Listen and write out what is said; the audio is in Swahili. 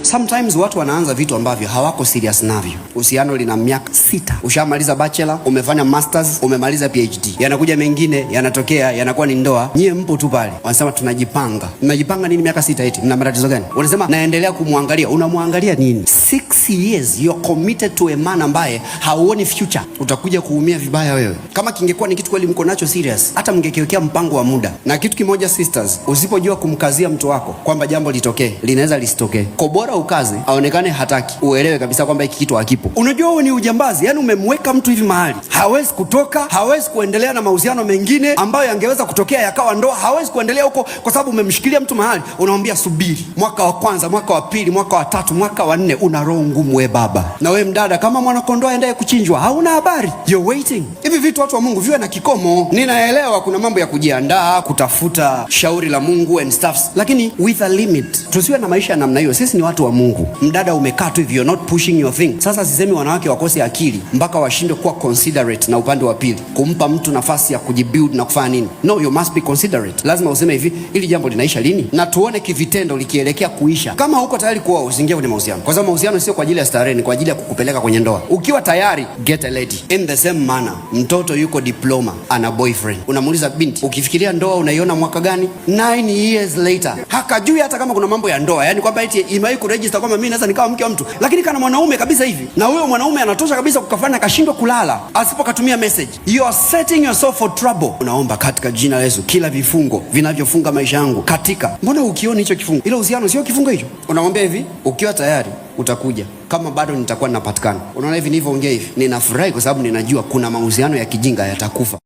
Sometimes watu wanaanza vitu ambavyo hawako serious navyo. Uhusiano lina miaka 6, ushamaliza bachelor, umefanya masters, umemaliza PhD, yanakuja mengine yanatokea, yanakuwa ni ndoa. Nyie mpo tu pale, wanasema tunajipanga. Mnajipanga nini miaka 6 eti? Mna matatizo gani? Unasema naendelea kumwangalia. Unamwangalia nini? 6 years you're committed to a man ambaye hauoni future. Utakuja kuumia vibaya wewe. Kama kingekuwa ni kitu kweli mko nacho serious, hata mngekiwekea mpango wa muda. Na kitu kimoja sisters, usipojua kumkazia mtu wako kwamba jambo litokee, linaweza lisitokee. Kwa bora ukaze, aonekane hataki, uelewe kabisa kwamba hiki kitu hakipo. Unajua huo ni ujambazi, yani umemweka mtu hivi mahali hawezi kutoka, hawezi kuendelea na mahusiano mengine ambayo yangeweza kutokea yakawa ndoa, hawezi kuendelea huko kwa sababu umemshikilia mtu mahali, unamwambia subiri, mwaka wa kwanza, mwaka wa pili, mwaka wa tatu, mwaka wa nne. Una roho ngumu we baba, na we mdada, kama mwanakondoo aendaye kuchinjwa, hauna habari, you're waiting. Hivi vitu, watu wa Mungu, viwe na kikomo. Ninaelewa kuna mambo ya kujiandaa, kutafuta shauri la Mungu and stuffs, lakini with a limit. Tusiwe na maisha ya namna hiyo. Sisi ni watu wa Mungu. Mdada umekaa tu hivi, you're not pushing your thing. Sasa sisemi wanawake wakose akili mpaka washindwe kuwa considerate na upande wa pili, kumpa mtu nafasi ya kujibuild na kufanya nini. No, you must be considerate. Lazima useme hivi, ili jambo linaisha lini, na tuone kivitendo likielekea kuisha. Kama uko tayari kuoa, usiingie kwenye mahusiano, kwa sababu mahusiano sio kwa ajili ya starehe, ni kwa ajili ya kukupeleka kwenye ndoa. Ukiwa tayari, get a lady. In the same manner, mtoto yuko diploma, ana boyfriend, unamuuliza binti, ukifikiria ndoa unaiona mwaka gani? 9 years later, hakajui hata kama kuna mambo ya ndoa, yani kwamba eti imewahi kuregister kwamba mimi naweza nikawa mke wa mtu, lakini kana mwanaume kabisa hivi, na huyo mwanaume anatosha kabisa kukafanya kashindwa kulala asipokatumia message. You are setting yourself for trouble. Unaomba katika jina la Yesu, kila vifungo vinavyofunga maisha yangu katika, mbona ukioni hicho kifungo? Ile uhusiano sio kifungo hicho. Unamwambia hivi, ukiwa tayari utakuja, kama bado nitakuwa ninapatikana. Unaona hivi nilivyoongea hivi, ninafurahi kwa sababu ninajua kuna mahusiano ya kijinga yatakufa.